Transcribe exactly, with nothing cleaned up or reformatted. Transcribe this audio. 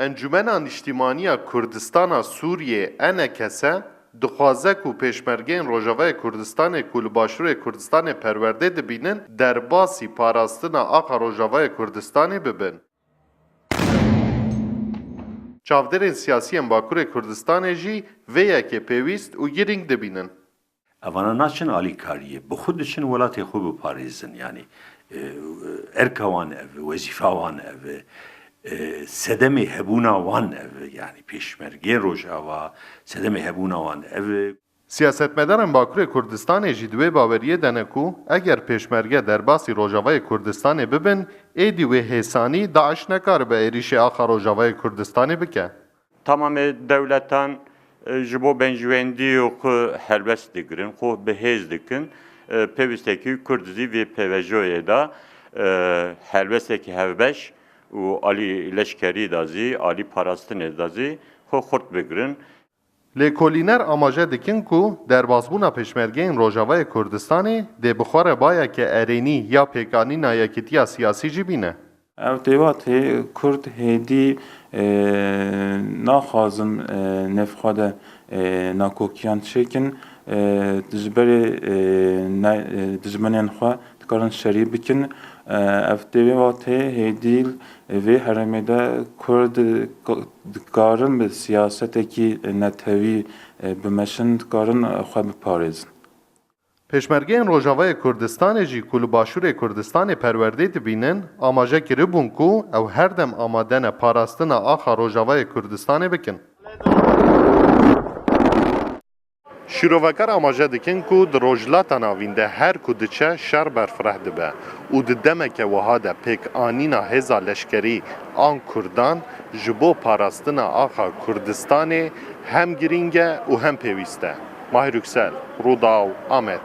Encûmena Niştîmaniya Kurdistana Sûriyê, E N K S, dixwaze ku pêşmergeyên Rojavayê Kurdistanê ku li Başûrê Kurdistanê perwerdê dibînin, derbasî parastina axa Rojavayê Kurdistanê bibin. Çavdêrên siyasî yên Bakurê Kurdistanê jî vê yekê pêwîst û girîng dibînin. Evana naçin alîkariyê, bi xwe diçin welatê xwe biparêzin. Yanî, e, erka wan ev e, wezîfa wan ev e, e, sedemê hebûna wan ev e. Yanî pêşmergeyên Rojava sedemê hebûna wan ev e. Siyasetmedarên Bakurê Kurdistanê jî di wê baweriyê de ne ku eger pêşmerge derbasî Rojavayê Kurdistanê bibin, êdî wê hêsanî DAIŞ nekaribe êrîşê axa Rojavayê Kurdistanê bike. Tamamê dewletan, e, ji bo bencwendî û xwe helwest digirin, xwe bi hêz dikin, e, pêwîstekî Kurd zî vê pêvajoyê de, e, helwestekî hevbeş û alî leşkerî de zî, alî parastinê de zî xwe xurt bigirin. Lêkolîner amaje dikin ku derbasbûna pêşmergeyên Rojavayê Kurdistanê dê bi xwe re bayeke erênî ya pêkanîna yekîtiya siyasî jî bîne. Ev têwatê Kurd hêdî, e, naxwazin, e, nêvxwe de, e, nakokiyan çêkin, e, ji berê, e, ne, e, dijminên xwe dikarin şerî bikin. E, ev têwatê hêdî vê herêmê de Kurd dikarin bi siyasetekî netewî, e, bimeşin, dikarin xwe biparêzin. Pêşmergeyên Rojavayê Kurdistanê jî ku li Başûrê Kurdistanê perwerdê dibînin, amaje kiribûn ku ew her dem amade ne parastina axa Rojavayê Kurdistanê bikin. Şîrovekar amaje dikin ku di Rojhilata Navîn de her ku diçe şer berfireh dibe û di demeke wiha de pêkanîna hêza leşkerî an kurdan ji bo parastina axa Kurdistanê hem girîng e û hem pêwîst e. Mahir Yüksel, Rûdaw, Amed.